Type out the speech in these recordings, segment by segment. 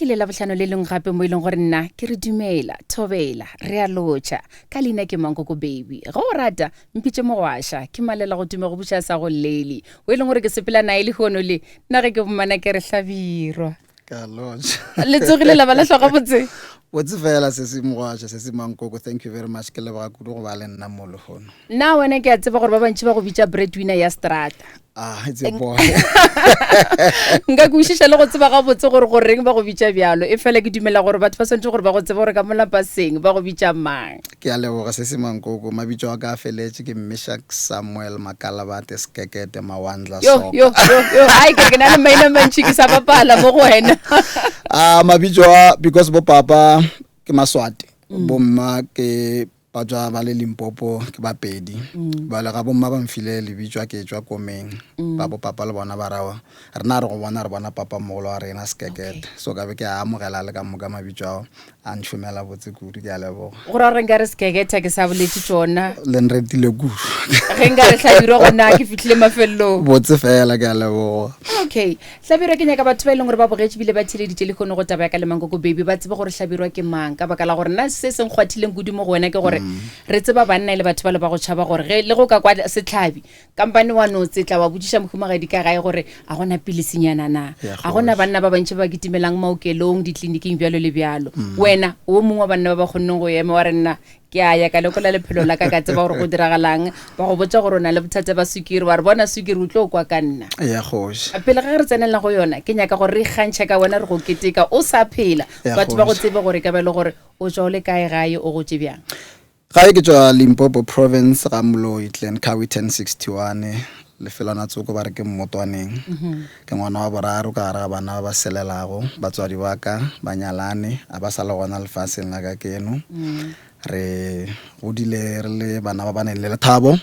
fihlile labohlano le lengwe gape mo e leng gore nna ke re dumela thobela re a lotšha ka leina ke mankoko baby ge o rata mpitše mogwaša ke malela go tume go buša sa go llele o e leng gore ke sepela nae lehono le nna ge ke bomana ke re hlabirwa Ka lotšha. Le tsogile la ba la hlwa gabotse? Botse fela sesi Mogwaša, sesi Mankoko, thank you very much. Ke leboga kudu go ba le nna mo lehono. Nna wena ke a tseba gore ba bantši ba go bitša breadwinner ya strata. Ah, it's your boy. Nka kwešiša le go tseba gabotse gore goreng ba go bitša bjalo. E fela ke dumela gore batho ba swanetše gore ba go tsebe gore ka mo lapaseng ba go bitša mang. Ke a leboga sesi Mankoko. Mabitso a ka a feletše ke Meshack Samuel Makalabate Sekekete Mawandla Yo, Soka. yo, yo, yo. Ai, ke ke na le maina a mantši ke sa bapala mo go wena. Ah, mabitso a because bo papa ke Maswati, bo mma ke ba tswa ba le Limpopo ke Bapedi. Bjale ga bo mma ba mfile lebitso a ke tšwa komeng. Ba bo papa le bona ba rawa rena re go bona re bona papa mogolo wa rena Sekekete. So ka be ke a amogela le ka moka mabitso ao. A ntšhomela botse kudu, ke a leboga. Go ra gore nka re sekeketha ke sa boletše tšona. Le nretile kudu. Ge nka re Hlabirwa gona ke fihlile mafelelong. Botse fela, ke a leboga. Okay. Hlabirwa ke nyaka batho ba e leng gore ba bogetše bile ba theleditše lehono go taba ya ka le Mankoko Baby ba tsebe gore Hlabirwa ke mang ka baka la gore nna se se nkgwathileng kudu mo go wena ke gore re tseba banna e le batho ba le ba go tšhaba gore ge le go ka kwa sehlabi Kampane wa no tsetla wa botšiša mohumagadi ka gae gore a gona pilisinyana na. A gona banna ba bantši ba ba kitimelang maokelong, ditleliniking bjalo le bjalo. Mm. Wena o mongwe wa banna ba ba kgonneng go ema wa re nna ke a ya ka lekola lephelo la ka ka tseba gore go diragalang. Ba go botša gore o na le bothata ba sukiri wa re bona sukiri o tlo kwa ka nna. Ya kgoši. Pele ga ge re tsenelela go yona ke nyaka gore re ikgantšhe ka wena re go keteka o sa phela. Batho ba go tsebe gore ka ba le gore o tšwa o le kae gae o gotše bjang. Gae ke tšwa Limpopo Province ga Moloi Clan Cowie 1061 lefelwana tsoko ba re ke Mmotwaneng. Ke ngwana wa boraro ka gare ga bana ba ba selelago. Batswadi ba ka ba nyalane a ba sa le gona lefaseng la ka keno. Re godile re le bana ba ba neng le lethabo.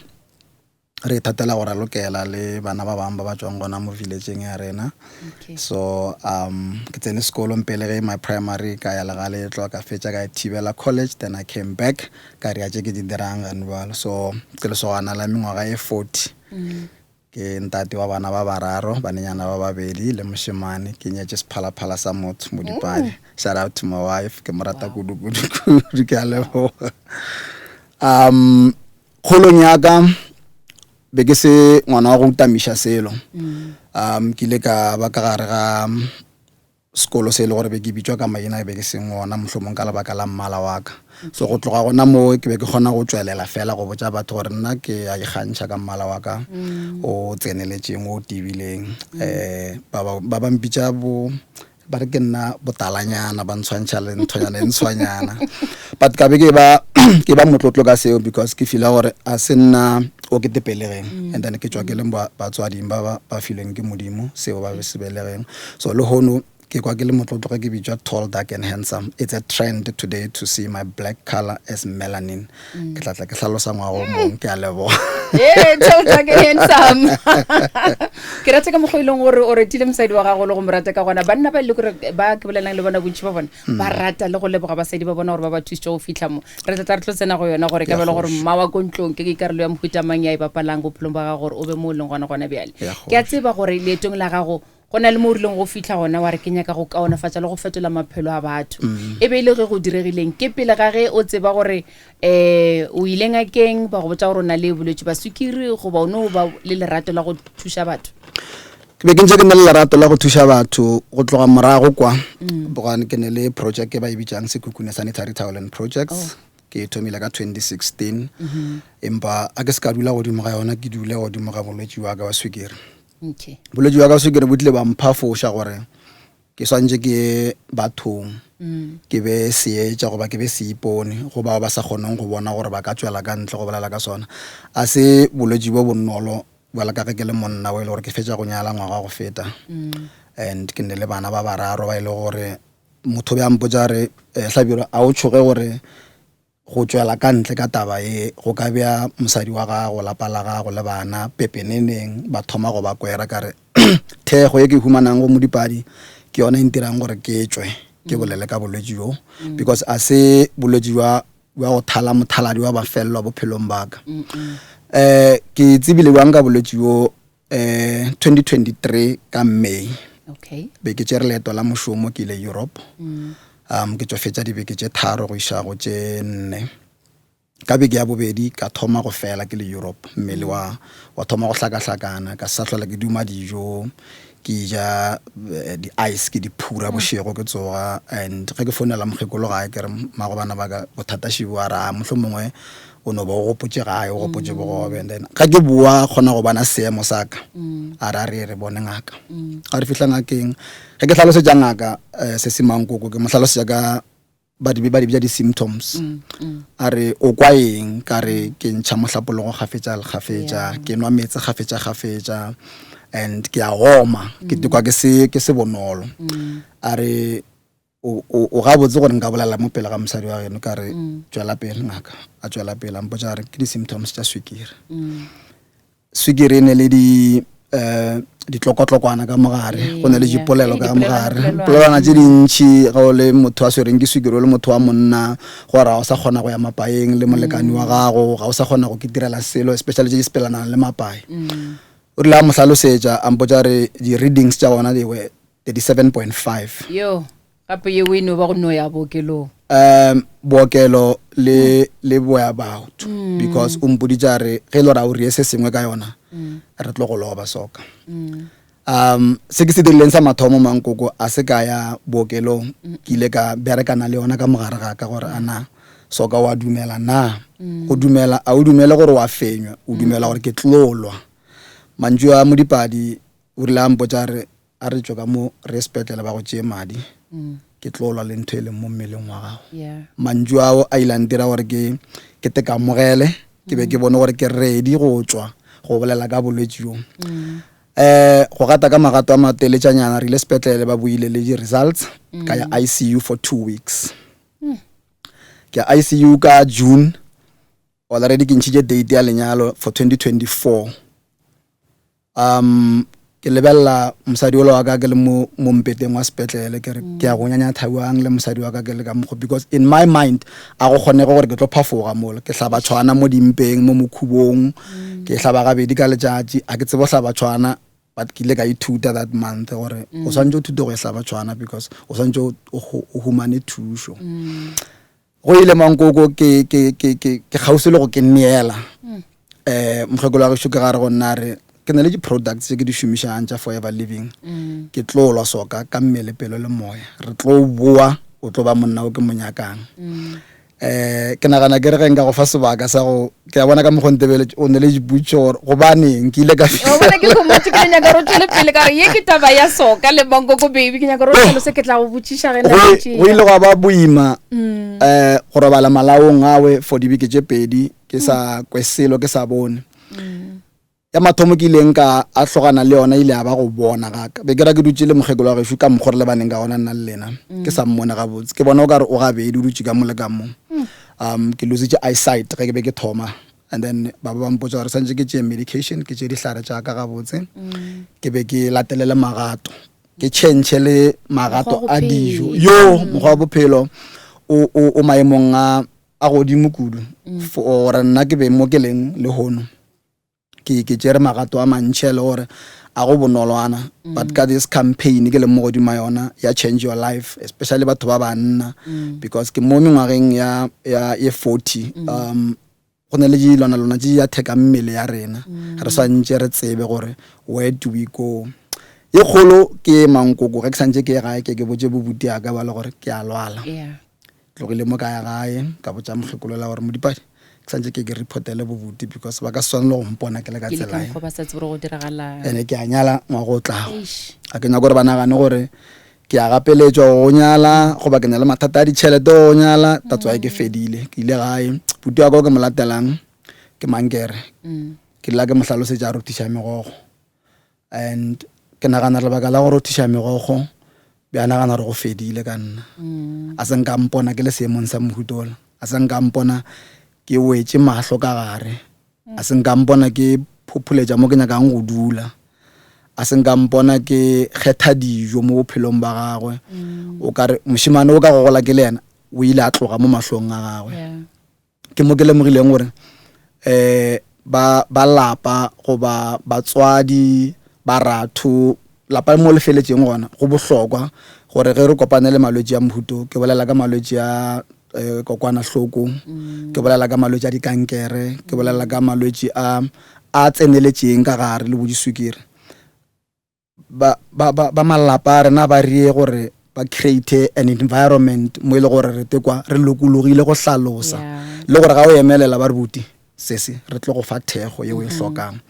Re ithatela go ralokela le bana ba bangwe ba ba tšwang gona mo villageng ya rena. Okay. So um ke tsene sekolong pele ge my primary ka ya Legaletlwa ka fetša ka Thibela College then I came back ka dira tše ke di dirang gane bjalo. So ke lesogana la mengwaga e 40. Ke ntate wa bana ba bararo, banenyana ba babedi le mošemane. Ke nyetše sephalaphala sa motho Modipane. Shout out to my wife, ke mo rata kudu kudu kudu, ke a leboga. Um Kgolong ya ka be ke se ngwana wa go utamiša selo. Um ke ile ka ba ka gare ga sekolo se e le gore be ke bitšwa ka maina be ke seng ona mohlomong ka lebaka la mmala wa ka. So go tloga gona moo ke be ke kgona go tšwelela fela go botša batho gore nna ke a ikgantšha ka mmala wa ka o tseneletšeng o tibileng. Um ba ba ba mpitša bo ba re ke nna botalanyana ba ntshwantšha le nthonyana e ntshwanyana but ka be ke ba ke ba motlotlo ka seo because ke fila gore a se nna o ke tepelegeng mm. and then ke tswa ke leng batswading ba ba filweng ke modimo seo ba se belegeng so le hono ke kwa ke le motlotlo ge ke bitswa tall dark and handsome it's a trend today to see my black color as melanin mm. ke tla tla ke hlalosa ngwago mong ke a leboga ee tall dark and handsome ke rata ka mokgwa e leng gore o retile mosadi wa gago le go mo rata ka gona banna ba e le gore ba ke bolelang le bona bontši ba bona mm. ba rata le go leboga basadi ba bona gore ba ba thusitse go fitlha mo re tla tla re tlo tsena go yona gore ka bele gore mma wa ko ntlong ke karolo ya mohuta mang ya e bapalang bophelong ba gago gore o be mo o leng gona gona bjale ke a tseba gore leetong la gago Go na le mo o rileng go fihla gona wa re ke nyaka go kaonafatša le go fetola maphelo a batho. E be e le ge go diregileng? Ke pele ga ge o tseba gore um o ile ngakeng ba go botša gore o na le bolwetši ba sukiri goba o no ba le lerato la go thuša batho? Ke be ke ntše ke na le lerato la go thuša batho go tloga morago kwa gobane ke ne le project e ba e bitšang Sekhukhune Sanitary Towel and Projects. Ke e thomile ka 2016 empa a ke se ka dula godimo ga yona ke dule godimo ga bolwetši wa ka wa swikiri. Okay. Bolwetši bja ka swikiri bo tlile ba mphafoša gore ke swantše ke ye bathong mm. ke be seetša goba ke be seipone go bao ba sa kgoneng go bona gore ba ka tšwela ka ntle go bolela ka sona a se bolwetši bo bonolo bjalo ka ge ke le monna o e le gore ke fetša go nyala ngwaga wa go feta mm. and ke ne le bana ba bararo ba e le gore motho be a mpotša re eh, hlabirwa a o tšhoge gore Go tšwela ka ntle ka taba ye go ka bea mosadi wa gago, lapa la gago le bana pepeneneng, ba thoma go ba kwera. Ka re, Thekgo ye ke e humanang go Modipadi ke yona e ntirang gore ke tšwe ke bolele ka bolwetši bjo, because a se bolwetši bja bja go thala mothaladi wa mafelelo bophelong ba ka. Um ke tsebile bjang ka bolwetši bjo? Um 2023 ka May. Okay. Be ke tšere leeto la mošomo ke ile Europe. Um ke tšo fetša dibeke tše tharo go iša go tše nne. Ka beke ya bobedi ka thoma go fela ke le Europe, mmele wa wa thoma go hlakahlakana, ka se sa hlola ke duma dijo, ke ja eh, di-ice ke di phura bošego ke tsoga. And ge ke founela mokgekolo gae ke re mmago bana ba ka bothata šibo, a re a mohlomongwe o no ba o gopotše gae, o gopotše bogobe. And then ga ke boa kgona go bona seemo sa ka, a re a re ye re bone ngaka. Ga re fihla ngakeng, ge ke hlalosetša ngaka eh, se se mankoko, ke mo hlalosetša ka ba di ba di bitša di-symptoms. A re o kwa eng? Ka re ke ntšha mohlapologo kgafetša le kgafetša, ke nwa meetse kgafetša kgafetša, and ke a oma, ke tekwa ke se ke se bonolo. A re o o o gabotse gore nka bolela mo pele ga mosadi wa geno? Ka re tšwela pele ngaka. A tšwela pele a mpotša a re ke di-symptoms tša swikiri. Swikiri e ne le di um ditlokotlokwana ka mogare, go ne le dipolelo ka mogare, polelwana tše dintšhi. Ge o le motho a swereng ke swikiri, o le motho wa monna, gore ga o sa kgona go ya mapaeng le molekani wa gago, ga o sa kgona go kitirela selo, especially tše di sepelanang le mapae. O rile a mo hlalosetša, a mpotša re di-readings tša gona they were 37.5. Yo, gape yeo e no ba go no ya bookelong. Bookelo le le boya batho, because o mpoditše a re ge e le gore a o rie se sengwe ka yona, re tlo go loba soka. Se ke se dirileng sa mathomo mankoko, a se ka ya bookelong, ke ile ka berekana le yona ka mogare ga ka gore ana soka wa dumela na go dumela, a o dumele gore wa fenywa, o dumela gore ke tlolwa. Mantšu a Modipadi o rile a mpotša a re a re tšwe ka mo re ye sepetlele ba go tšee madi, ke tlo lwa le ntho e leng mo mmeleng wa gago. Mantšu ao a ile a ntira gore ke ke te ka amogele, ke be ke bone gore ke ready go tšwa go bolela ka bolwetši bjo. Go gata ka magato a mateletšanyana, re ile sepetlele, ba boile le di-results, ka ya ICU for 2 weeks. Ke ya ICU ka June, already ke ntšhitše date ya lenyalo for 2024. Ke lebelela mosadi ola wa ka ke le mo mo mpeteng wa sepetlele, ke re ke ya go nyanya thabiwang le mosadi wa ka ke le ka mokgo, because in my mind a go kgonege gore ke tlo phafoga mola ke hlaba tshwana mo dimpeng mo mokhubong, ke hlaba gabedi ka letšatši, a ke tsebo hlaba tshwana, but ke ile ka ithuta that month gore o swantse o thute go e hlaba tshwana because o swantse o humane thušo. Go ile mankoko ke ke ke ke ke kgauswi le go ke neela. Mokgekolo wa gešo ke gare go nna re ke na le di-products tse ke di šomišang tša Forever Living. Ke tlo lwa soka ka mmele, pelo le moya. Re tlo boa, o tlo ba monna o ke mo nyakang. Ke nagana ke re ge nka go fa sebaka sa go, ke a bona ka mokgwa o ntebeletše, o ne le dipotšišo gore gobaneng ke ile ka Wa bona ke khomotše, ke nyaka gore o tšwele pele ka gore ye ke taba ya soka le mankoko baby, ke nyaka gore o hlalose, ke tla go botšiša ge nako e tšea. Go ile gwa ba boima go robala malaong awe for dibeke tše pedi ke sa kwe selo, ke sa bone. Ya mathomo ke ileng ka ahlogana le yona ile ya ba go bona ga ka. Be ke ra ke dutše le mokgekolo wa gešo ka mokgwa re lebaneng ka gona nna le lena, ke sa mmone gabotse. Ke bona o ka re o gabedi, o dutše ka mo le ka mo. Ke lositše eyesight ge ke be ke thoma, and then ba ba ba mpotša gore santše ke tšee medication, ke tšee dihlare tša ka gabotse, ke be ke latelele magato, ke change le magato a dijo. Yo mokgwa wa bophelo o, o, o maemong a, a godimo kudu for gore nna ke be mo ke leng lehono. Ke ke tšere magato a mantši a le gore a go bonoloana, but ka this campaign ke leng mo godimo yona ya Change Your Life, especially batho ba banna, because ke mo mengwageng ya ya ye 40, go na le dilwana lona tše di ya thekang mmele ya rena, re swantše re tsebe gore where do we go. Ye kgolo ke mankoko, ge ke santše ke ye gae ke ke botše bobuti ya ka ba le gore ke a lwala. Tlogile mo ka ya gae ka botša mokgekolola gore Modipadi ke santse ke ke reportele bobuti because ba ka se swane le go mpona ke le ka Ke le ka tsela e. mokgwa ba sa tsebe gore go diragalang. Ene ke a nyala ngwaga o tlago. Eish. Ga ke nyake gore ba nagane gore ke a gapeletšwa go nyala goba ke na le mathata a ditšhelete go nyala. That's why ke fedile. Ke ile gae, buti wa ka o ke mo latelang ke Mankere. Ke lla ke mo hlalosetša a rothiša megokgo. And ke nagana lebaka la go rothiša megokgo be a nagana gore go fedile ka nna. A se nka mpona ke le seemong sa mohuta ola, a se nka mpona ke wetše mahlo ka gare, a se nka mpona ke phopholetša mo ke nyakang go dula, a se nka mpona ke kgetha dijo mo bophelong ba gagwe. O ka re mošemane o ka go gola ke le yena o ile a tloga mo mahlong a gagwe. Ke mo ke lemogileng gore ba ba lapa goba batswadi ba ratho. lapa mo le feletšeng gona go bohlokwa gore ge re kopane le malwetši a mohuto, ke bolela ka malwetši a eh, kokwanahloko, ke bolela ka malwetši a dikankere, ke bolela ka malwetši a a tseneletšeng ka gare le bo diswikiri. Ba, ba, ba, ba malapa a rena ba rie gore ba create an environment mo e le gore re tekwa re lokologile go hlalosa le gore ga o emelela ba re buti sese re tlo go fa thekgo yeo e hlokang.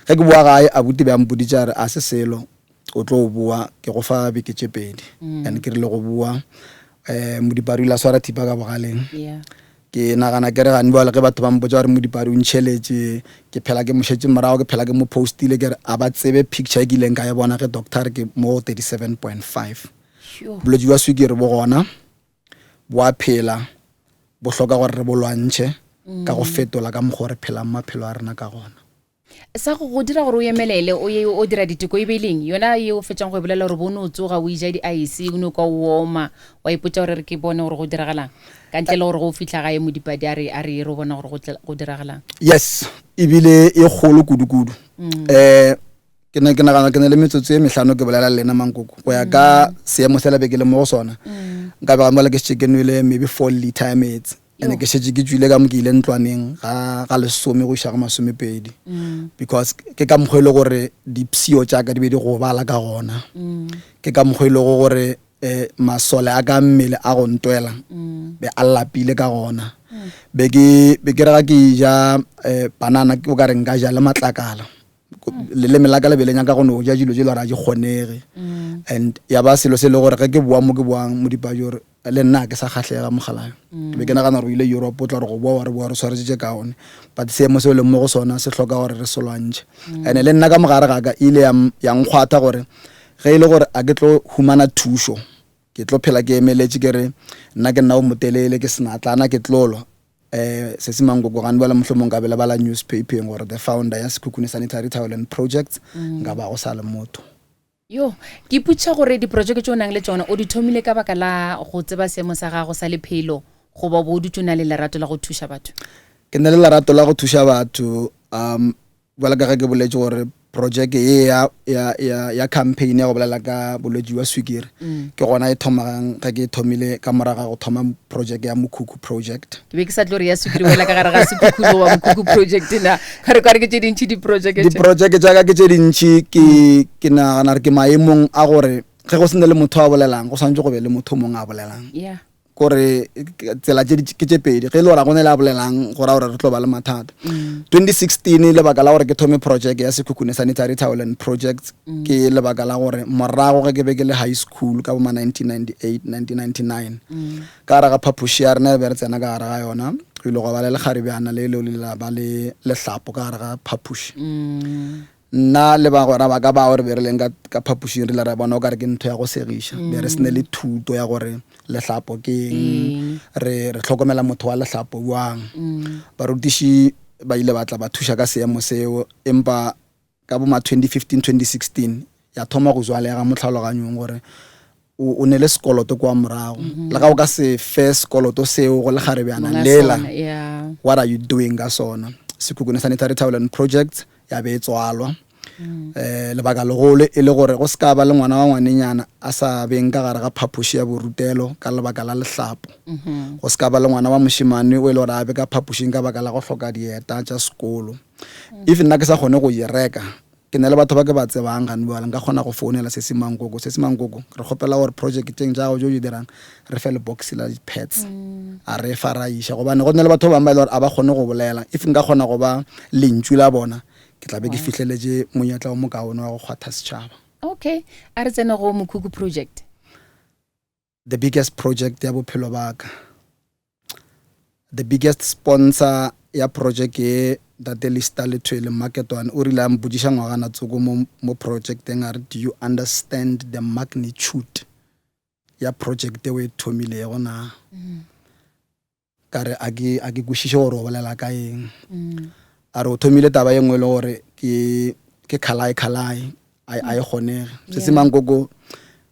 Ge ke boa gae abuti be a mpoditše a re a se selo o tlo boa ke go fa beke tše pedi and ke rile go boa um modipadi o ile a swara thipa ka bogaleng. Ke nagana ke re gane bjale ge batho ba mpotša gore Modipadi o ntšheletše, ke phela ke mo šetše morago, ke phela ke mo postile, ke re a ba tsebe picture e ke ileng ka e bona ge doctor a re ke mo 37.5. Bolwetši bja swikiri bo gona, bo a phela, bo hloka gore re bo lwantšhe ka go fetola ka mokgwa o re phelang maphelo a rena ka gona. Sa go go dira gore o emelele o ye o dira diteko e be e leng yona ye o fetšang go e bolela gore bo no tsoga o ija di-ice o no kwa o oma wa ipotša gore re ke bone gore go diragalang ka ntle le gore go fihla gae modipadi a re a re re bona gore go go diragalang. Yes, ebile e kgolo kudu-kudu. Um ke ne ke nagana ke ne le metsotso e mehlano ke bolela le lena mankoko go ya ka seemo sela be ke le mo go sona nka be ga mola ke šetše ke nwele maybe 4 litre ya meetse ene ke šetše ke tšwile ka mo ke ile ntlwaneng ga ga lesome go iša go masomepedi because ke ka mokgwa e le gore dipshio tša ka di be di gobala ka gona ke ka mokgwa e lego gore um masole a ka mmele a go ntwela be a lapile ka gona be ke be ke re ga ke ja um banana ke o ka re nka ja le matlakala leleme la ka le be le nyaka go no ja dilo tše le gore ga di kgonege and ya ba selo se e le gore ge ke boa mo ke boang mo dipadi gore le nna ke sa kgahlega mogalayo ke be ke nagana gore o ile Europe o tla re go boa wa re boa re swaretse tše kaone but seemo se o leng mo go sona se hloka gore re se lwantšhe and le nna ka mogare ga ka e ile ya nkgwatha gore ge e le gore a ke tlo humana thušo ke tlo phela ke emeletše ke re nna ke nna o motelele ke senatlana ke tlolwa um sesi Mankoko gane bjale mohlomong ka be le bala newspapeng gore the founder ya Sekhukhune Sanitary Towel and Projects nka ba go sa le motho. Yo, ke ipotšiša gore diprojeke tše o nang le tšona o di thomile ka baka la go tseba seemo sa gago sa lephelo goba o bo o dutše o na le lerato la go thuša batho? Ke na le lerato la go thuša batho um bjalo ka ge ke boletše gore projeke ye ya, ya, ya, ya campaign ya go bolela ka bolwetši bja swikiri mm. ke gona e thomagang ge ke e thomile ka morago ga go thoma projeke ya mokhukhu project. Ke be ke sa tlo re ya swikiri wela ka gare ga sekhukhu goba mokhukhu project na ka re kare ke tše dintši diprojeke diprojeke tša ka ke tše dintši ke ke nagana re ke maemong a gore ge go se ne le motho a bolelang go swanetše go be le motho mongwe a bolelang. Yeah. Kore tsela tše ke tše pedi ge e le gore go ne le a bolelang go ra gore re tlo ba le mathata. 2016 lebaka la gore ke thome project ya Sekhukhune Sanitary Towel and Projects ke lebaka la gore morago ge ke be ke le high school ka bo ma 1998 1999 ka gare ga phapoši ya rena e be re tsena ka gare ga yona go ile gwa ba le lekgarebjana le leo le la ba le lehlapo ka gare ga phapoši. Nna le bagwera ba ka bao re be re leng ka, ka phapošing re ile ra bona o kare ke ntho ya go segiša. Be re se ne le thuto ya gore lehlapo ke eng, re, re hlokomela motho wa lehlapo bjang. Barutiši ba ile ba tla ba thuša ka seemo seo, empa ka bo ma 2015, 2016 ya thoma go zwalega mo tlhaloganyong gore o, o ne le sekoloto kwa morago. Le ga o ka se fe sekoloto seo go lekgarebjana Monga lela, sona, yeah. what are you doing ka sona? Sekhukhune Sanitary Towel and Projects ya be e tswalwa. Eh, lebaka legolo e le gore go se ka ba le ngwana wa ngwanenyana a sa beng ka gare ga phapoši ya borutelo ka lebaka la lehlapo. Go se ka ba le ngwana wa mošemane o e le gore a be ka phapošing ka baka la go hloka dieta tša sekolo. If nna ke sa kgone go e reka, Ke na le batho ba ke ba tsebang gane bjale, nka kgona go founela Sesi Mankoko, Sesi Mankoko, re kgopela gore projecteng tša gago tše o di dirang, re fe lebox la di-pads. A re fa ra iša, gobane go na le batho ba bangwe ba e le gore a ba kgone go bolela. If nka kgona go ba lentšu la bona, ke tla be ke fihleletše monyetla o mokaone wa go kgwatha setšhaba. Okay, a re tsene go Mokhukhu Project. The biggest project ya bophelo ba ka. The biggest sponsor ya project ye Ntate Lister Lethwele Mmaketwane o rile a mpotšiša ngwagana tsoko mo mo projecteng a re do you understand the magnitude ya project e o e thomilego na? Ka re a ke a ke kwešiše gore o bolela ka eng. A re o thomile taba ye nngwe e le gore ke ke khalai khalai a a e kgonege. Se se mankoko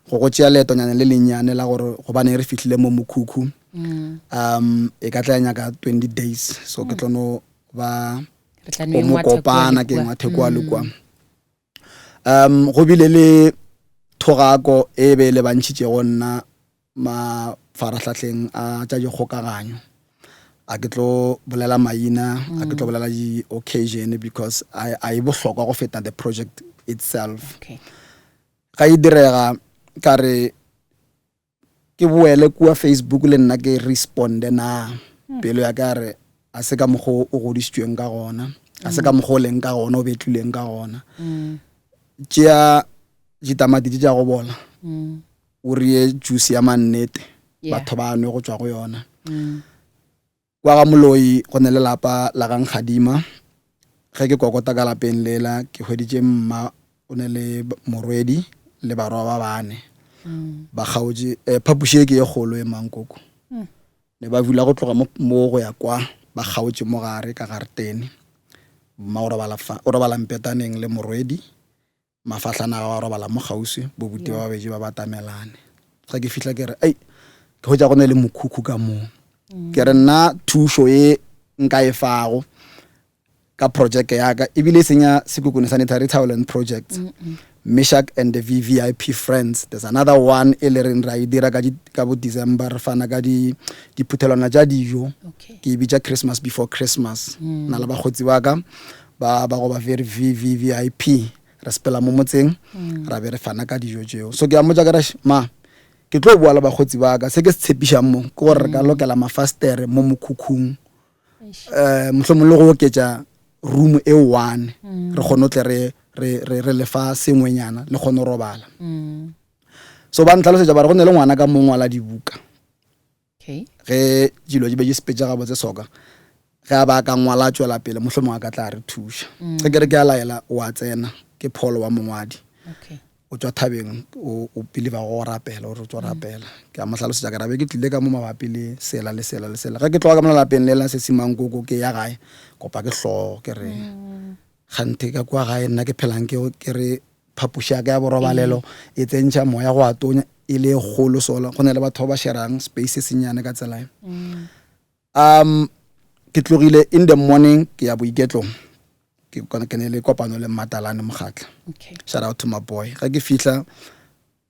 go go tšea leetonyana le lennyane la gore gobaneng re fihlile mo mokhukhu um e ka tla ya nyaka 20 days so ke tlo no ba Re tla no o e ngwatha kua mokopana le ke kua. ngwathe kua le kua. Um go bile le. Thogako e be e lebantšhitšego nna mafarahlahleng a tša dikgokaganyo. A ke tlo bolela maina, a ke tlo bolela di-occasion because a, a e bohlokwa go feta the project itself. Okay. Ga e direga ka re ke boele kua Facebook le nna ke responde na. Pelo ya ka ya re a se ka mokgwa o godišitšweng ka gona, a se ka mokgwa o leng ka gona, o betlilweng ka gona. Tšea ditamati tše tša go bola. O rie juice ya mannete batho ba nwe go tšwa go yona. Kwa ga Moloi go ne le lapa la ga Nkgadima. Ge ke kokota ka lapeng lela ke hweditše mma o ne le morwedi le barwa ba bane. Ba kgaotše eh, phapoši e ke ye kgolo e mankoko. Ne ba bula go tloga mo, mo go ya kwa ba kgaotše mo gare ka garetene. Mma o robala fa, o robala mpetaneng le morwedi. Mafahlana a gagwe a robala mo kgauswi, bobuti ba babedi ba batamelane. Ge ke fihla ke re, ei, ke hwetša go ne le mokhukhu ka moo. Ke re nna thušo ye nka e fago ka projeke ya ka, ebile e seng ya Sekhukhune Sanitary Towel and Projects, Mishak and the VVIP Friends. There's another one e le reng re a e dira ka, di, ka bo December, re fana ka di, diphuthelwana tša dijo. Okay. Ke e bitša Christmas before Christmas. Nna le bakgotsi ba ka ba ba go ba very VVVIP re sepela mo motseng ra be re fana ka dijo tšeo. So ke a mmotša ka re ma ke tlo boa le bakgotsi ba ka, se ke se tshepišang mo ke gore re ka lokela mafastere mo mokhukhung, um mohlomong le go oketša room e one, re kgone go tle re re re re lefa sengwenyana le kgone go robala. So ba ntlhalosetša ba re go ne le ngwana ka mong ngwala dibuka. Okay. Ge dilo di be di sepetše gabotse soka, ge a ba a ka ngwala a tšwela pele, mohlomongwe a ka tla a re thuša. Ge ke re ke a laela, o a tsena, ke Paul wa mongwadi. Okay. O tšwa thabeng, o, o believa go rapela, o re o tšwa rapela. Ke a mo hlalosetša ka re, be ke tlile ka mo mabapi le sela le sela le sela. Ge ke tloga ka mo lapeng lela se Simankoko ke ya gae, kopa ke hlogo ke re, kganthe ka kua gae nna ke phelang ke, ke re phapoši ya ka ya borobalelo e tsentšha moya go a tonya e le e kgolo sola, go na le batho ba ba sherang space se sennyane ka tsela e. Ke tlogile in the morning ke ya boiketlong, ke ke ne le kopano le Mmatalane Mokgatla. Okay. Shout out to my boy. Ge ke fihla,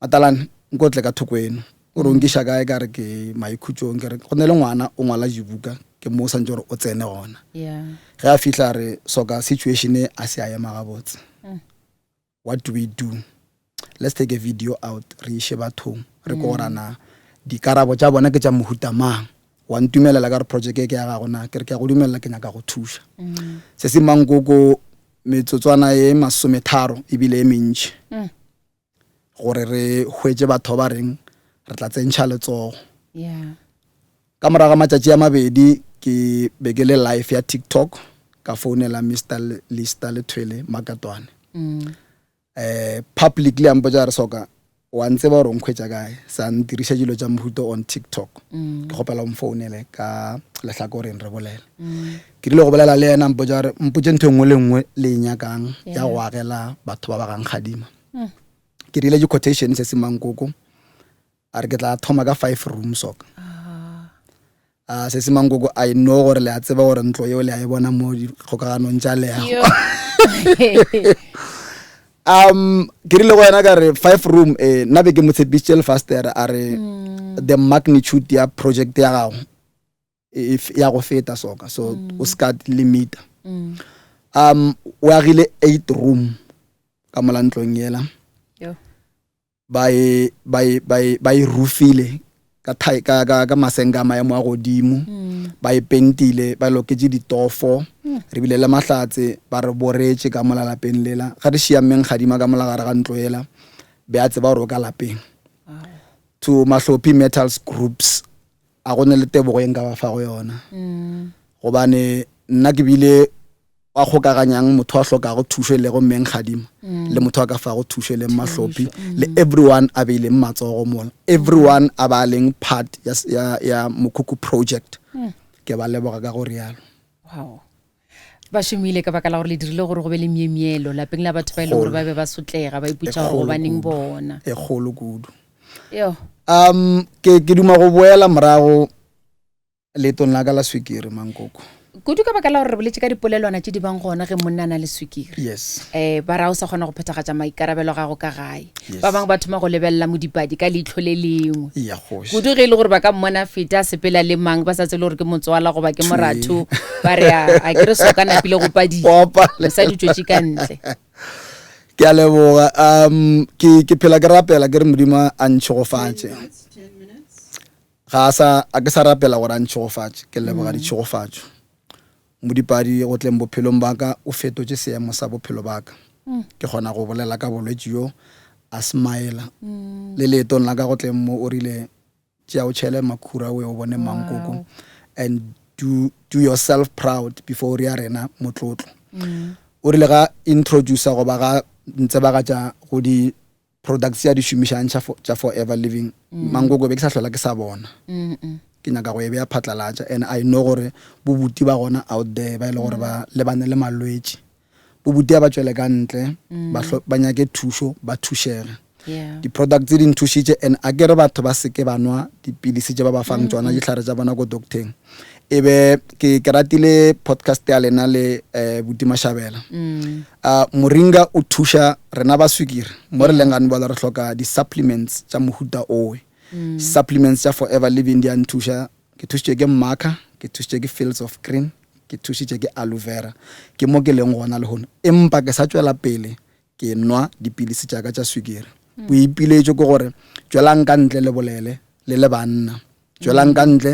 Matalane nko tle ka thoko eno, o re o nkiša kae, ka re ke maikhutšong, ke re go ne le ngwana o ngwala dibuka, ke mo o santse gore o tsene gona. Yeah. Ge a fihla a re soka situation e a se a ema gabotse. What do we do? Let's take a video out re iše bathong re ko gore na dikarabo tša bona ke tša mohuta mang. Wa ntumelela ka re project e ke ya gago na? Ke re ke a go dumelela, ke nyaka go thuša. Se se mankoko metsotswana e masometharo ebile e mentši gore re hwetše batho ba reng re tla tsentšha letsogo. Yeah. Ka morago ga matšatši a mabedi ke be ke le live ya TikTok, ka founela Mister Lister Lethwele Makatwane. Publicly a mpotša a re soka wa ntseba gore o nkhwetša kae, sa ntiriša dilo tša mohuto on TikTok. Ke kgopela o mfounele ka lehlakoreng re bolele. Ke rile go bolela le yena a mpotša gore mpotše ntho e nngwe le nngwe le e nyakang ya go agela batho ba ba gang Kgadima. Ke rile di-quotation se se mankoko, a re ke tla thoma ka 5 room soka. A se se mankoko, I know gore le a tseba gore ntlo yeo le a e bona mo dikgokaganong tša leago. Ke rile go yena ka re 5 room, nna be ke mo tshepišitše lefastere, a re the magnitude ya project ya gago if ya go feta soka, so o se ka limita. O agile 8 room ka mola ntlong yela. Ba e, ba e, ba e, ba e roofile ka thai, ka, ka, ka masenka a maemo a godimo. Ba e pentile, ba loketše ditofo. Re bile le mahlatse, ba re boretše ka mola lapeng lela. Ga re šia mmeng Kgadima ka mola gare ga ntlo yela, be a tseba gore o ka lapeng. To Mahlophi Metals Groups, a go ne le tebogo e nka ba fago yona. Gobane nna ke bile wa kgokaganyang motho a hlokago thušo e lego mmeng Kgadima le motho a ka fago thušo e leng Mahlophi le everyone a beileng matsogo mola, everyone a ba leng part ya, ya, ya Mokhukhu project. Ke ba leboga ka go rialo. Wow. Ba šomile ka baka la gore le dirile gore go be le myemyelo lapeng la batho ba e leng gore ba be ba sotlega, ba ipotša gore gobaneng bona. E kgolo kudu. Yo. Ke, ke duma go boela morago leetong la ka la swikiri, Mankoko. Kudu ka baka la gore re boletše ka dipolelwana tše di bang gona ge monna a na le swikiri. Yes. Eh, ba ra o sa kgona go phethagatša maikarabelo a gago ka gae. Yes. Ba bangwe ba thoma go lebelela modipadi ka leihlo le lengwe. Ya kgoši. Kudu ge e le gore ba ka mmona a feta a sepela le mang ba sa tsebe le gore ke motswala goba ke moratho. Ba re a a ke re soka napile go padile. Go palela. Mosadi o tšwetše ka ntle. Ke a leboga. Um ke ke phela ke rapela ke re Modimo a ntšhegofatše. Ga a sa, a ke sa rapela gore a ntšhegofatše, ke leboga ditšhegofatšo. Modipadi go tleng bophelong ba ka o fetotše seemo sa bophelo ba ka. Ke kgona go bolela ka bolwetši bjo, a smile. Le leetong la ka go tleng mo o rile, tšea o tšhele makhura o ye o bone mankoko and do, do yourself proud before o rea rena motlotlo. O rile ga introducer goba ga ntsebagatša go di products tše a di šomišang tša tša forever living mm. mankoko be ke sa hlola ke sa bona ke nyaka go e beya phatlalatša and i know gore bobuti ba gona out there ba e le gore ba mm. lebane le malwetši bobuti a ba tšwele ka ntle mm. ba nyake thušo ba thušege di-product tse di nthušitše and a ke re batho ba seke ba nwa dipilisi tše ba ba fang tsona dihlare tša bona ko docteng e be ke ke ratile podcast ya lena le eh, Buti Mashabela mm. uh, moringa o thuša rena ba swikiri mo re leng gane bala re hloka di-supplements tša mohuta owe mm. supplements tša forever living di a nthuša ke thušitše ke marker ke thušitše ke fields of green ke thušitše ke aloe vera ke mo ke leng gona lehono empa ke sa tšwela pele ke nwa dipilisi tša ka tša swikiri mm. boipiletšo ke gore tšwelang ka ntle le bolele le le banna tšwelang ka ntle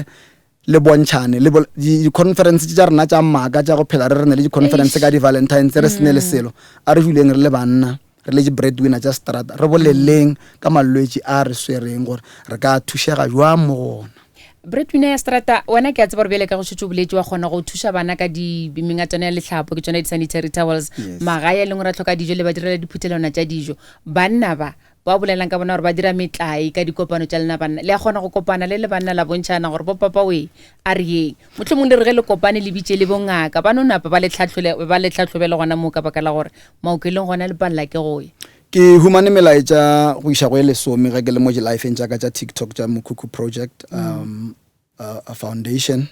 le bontšhane le di-conference tša rena tša maaka tša go phela re re ne le di-conference ka di-valentines re sene le mm. selo a re duleng re le banna re le di-breadwinner tša strata re boleleng ka malwetši a re swereng gore re ka thušega jwang mo go ona breadwinner ya strata wena ke a tseba gore bjale ka go šetše o boletše wa kgona go thuša bana ka di mengatana ya lehlapo ke tsona di-sanitary towels Yes. magae a leng gore a tlhoka dijo le ba direla diphuthelwana tša dijo banna ba ba bolelang ka bona gore ba dira metlae ka dikopano tša lena banna le a kgona go kopana le le banna la bontšhana gore bo papa we a re yeng mohlomong le re ge le kopane le bitše le bongaka ba no napa ba le tlhatlhole ba le tlhatlhobele gona moo ka baka la gore maokelong gona le palela ke go ya Ke humane melaetša go iša go e lesome ge ke le mo dilifeng tša ka tša TikTok tša Mokhukhu Project um, uh, Foundation.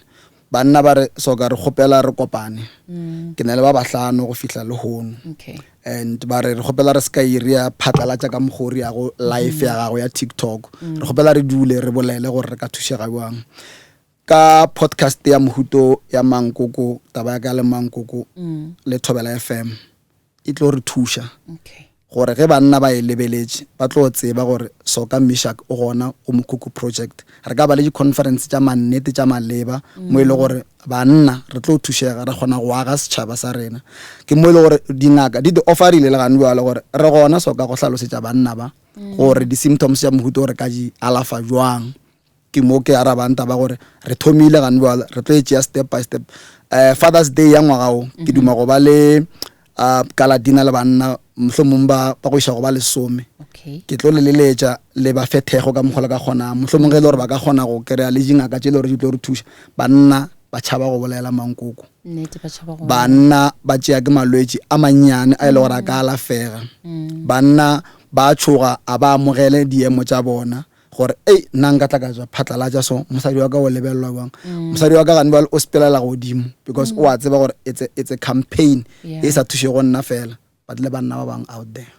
Banna ba re soka re kgopela re kopane. Mm. Ke na le ba bahlano go fihla lehono. Okay. And ba re re kgopela re se ka iria phatlalatša ka mokgwa o re yago life ya gago ya TikTok. Mm. Re kgopela re dule re bolele gore re ka thušega bjang. Ka podcast ya mohuto ya Mankoko, taba ya ka le Mankoko mm. le Thobela FM. e tlo re thuša okay. gore ge banna ba e lebeletše ba tlo tseba gore Soka Mishak o gona go Mokhukhu Project. Re ka ba le di-conference tša mannete tša maleba mm. mo e le gore banna re tlo thušega ra kgona go aga setšhaba sa rena. Ke mo e le gore dingaka di di offerile le gane bjale gore re gona Soka go hlalosetša banna ba mm. gore di-symptoms tša mohuta o re ka di alafa jwang. Ke mo ke arabang taba gore re thomile gane bjale re tlo e tšea step by step. Um Father's Day ya ngwaga wo ke duma go ba le uh, kaladina le banna mohlomong ba ba go iša go ba lesome. Okay. Ke tlo le leletša le ba fe thekgo ka mokgwa le ka kgonang. Mohlomong ge e le gore ba ka kgona go kry-a le dingaka tše e le gore di tlo re thuša. Banna ba tšhaba go bolela mankoko. Nnete ba tšhaba go Banna ba tšea ke malwetši a mannyane a e le gore a ka alafega. Banna ba tšhoga a ba amogele diemo tša bona. gore ei nna nka tla ka tswa phatlalatša so mosadi wa ka o lebelelwa bjang mm. mosadi wa ka gane bjale o sepelela godimo because mm. o a tseba gore it's a, it's a campaign yeah. e sa thušego nna fela but le banna ba bangwe out there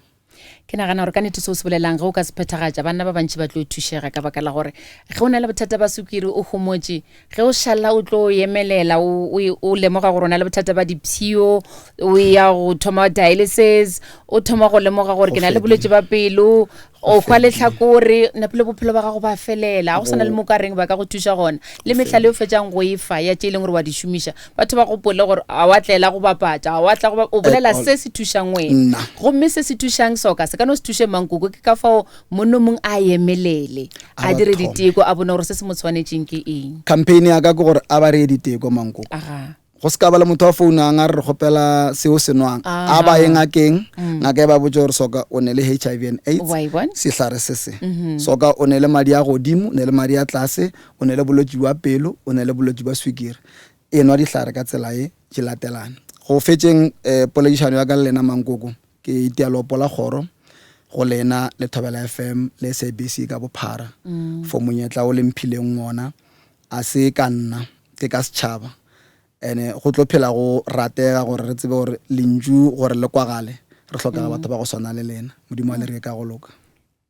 ke nagana gore ka nete se o se bolelang ge o ka se phethagatša banna ba bantši ba tlo thušega ka baka la gore ge o na le bothata ba sukiri o homotše ge o šala o tlo emelela o lemoga gore o na le bothata ba dipshio o ya go thoma dialysis o thoma go lemoga gore ke na le bolwetse ba pelo O hwa lehlakore, napile bophelo ba gago ba felela. Ga go sana le mo ka reng ba ka go thuša gona. Le mehlala e o fetšang go e fa ya tše e leng gore wa di šomiša, batho ba gopole gore ga wa tlela go bapatša, ga wa tla go ba, o bolela se se thušang wena. Gomme se se thušang soka se ka no se thuše mankoko. Ke ka fao monno mong a emelele, a dire diteko, a bone gore se se mo tshwanetšeng ke eng. Campaign ya ka ke gore a ba reye diteko mankoko. Aga. Go se ka ba le motho a founang a re re kgopela seo se nwang. A ba ye ngakeng, mm. ngaka e ba botse gore soka o ne le HIV and AIDS, sehlare se se. Mm-hmm. Soka o ne le madi a godimo, o ne le madi a tlase, o ne le bolwetši bja pelo, o ne le bolwetši bja swikiri. E nwa dihlare ka tsela e di latelane. Go fetšeng eh, poledišano ya ka le lena Mankoko, ke itia leopo la kgoro go lena le Thobela FM le SABC ka bophara mm. for monyetla o le mphileng wona. A se ka nna, ke ka setšhaba. Ene go tlo phela go ratega gore re tsebe gore lentšu gore le kwagale re hlokega batho ba go swana le lena. Modimo a le reke ka go loka.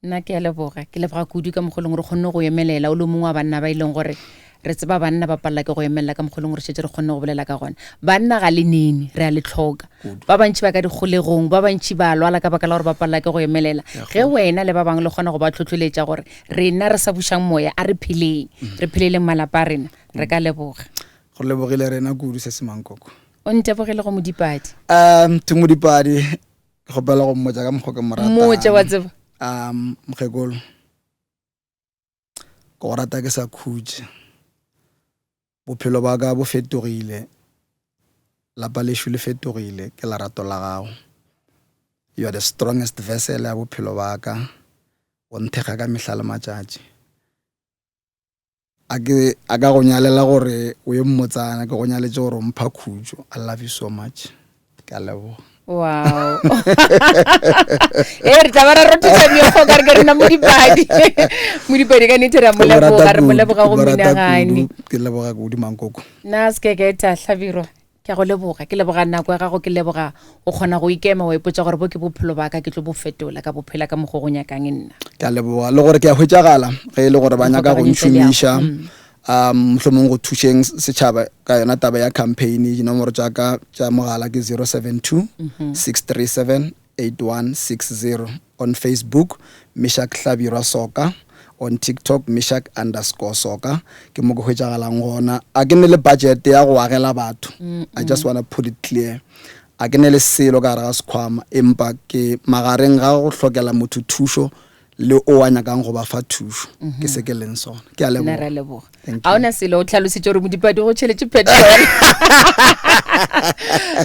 Nna ke a leboga, ke leboga kudu ka mokgwa e leng gore o kgonne go emelela o le mongwe wa banna ba e leng gore re tseba banna ba palela ke go emelela ka mokgwa e leng gore šetše re kgonne go bolela ka gona. Banna ga le nene, re a le tlhoka. Ba bantši ba ka dikgolegong, ba bantši ba lwala ka baka la gore ba palela ke go emelela. Ge wena le ba bangwe le kgona go ba tlhohloletša gore rena re sa bušang moya, a re pheleng, re pheleleng malapa a rena, re ka leboga. Go lebogile rena kudu, Sesi Mankoko. O ntebogele go Modipadi. Um, to Modipadi, ke kgopela go mmotša ka mokgwa ke mo ratang. Mmotše wa tseba. Um, mokgekolo, ke go rata ke sa khutše. Bophelo ba ka bo fetogile, lapa lešo le fetogile ke lerato la gago. You are the strongest vessel ya bophelo ba ka, o nthekga ka mehla le matšatši. A ke a ka go nyalela gore o ye mmotsana, ke go nyaletše gore o mpha khutšo. I love you so much. Ke a leboga. Wow. e re tla ba ra rothisa meokgo ka re ke rena modipadi. Modipadi ka nnete re a mo leboga, re mo leboga go menagane. Ke leboga kudu mankoko. Nna se ke ka eta hlabirwa. Ke a go leboga, ke leboga nako ya gago, ke leboga o kgona go ikema wa ipotša gore bo ke bophelo ba ka, ke tlo bo fetola, ka bo phela ka mokgo go nyakang nna. Ke a leboga le gore ke a hwetšagala ge e le gore ba nyaka go ntšhomiša um mohlomong go thušeng setšhaba ka yona taba ya campaign. Dinomoro tša ka tša mogala ke 072 637 8160 on Facebook Meshack Hlabirwa Soka on TikTok Meshack underscore Soka ke mo ke hwetšagalang gona. A ke ne le budget ya go agela batho, I just wanna put it clear, a ke ne le selo ka gare ga sekhwama, empa ke magareng ga go hlokela motho thušo le o a nyakang go ba fa thušo, ke se ke leng sona. Ke a leboga. Nna ra leboga. A ona selo o tlhalositše gore modipadi go tšheletše petrol.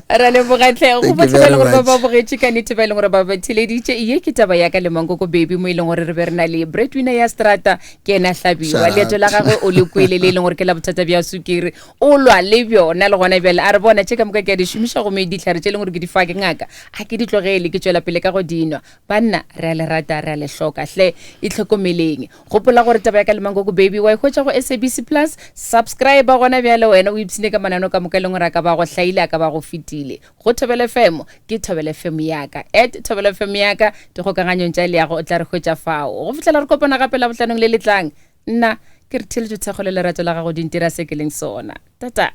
Ra leboga tlhe go botlhe ba e leng gore ba ba bogetše ka nnete, ba e leng gore ba ba theleditše. Ye ke taba ya ka le Mankoko Baby, mo e leng gore re be re na le breadwinner ya strata, ke ena Hlabiwa. Leeto la gagwe o le kwele, le e leng gore ke la bothata bja sukiri, o lwa le bjona le gona bjale. A re bona tše ka moka ke a di šomiša, gomme dihlare tše e leng gore ke di fa ke ngaka a ke di tlogele, ke tšwela pele ka go di nwa. Banna, re a le rata, re a le hloka. Hle, itlhokomeleng. Gopola gore taba ya ka le Mankoko Baby wa e hwetša go SABC Plus. Subscribe gona bjale wena o ipshine ka mananeo ka moka e leng gore a ka ba go hlaile, a ka ba go fetile. Go Thobela FM, ke Thobela FM ya ka. At Thobela FM ya ka, dikgokaganyong tša leago o tla re hwetša fao. Go fihlela re kopana gape Labohlanong le le tlang, nna ke re theeletšo, thekgo le lerato la gago di ntira se ke leng sona. Tata!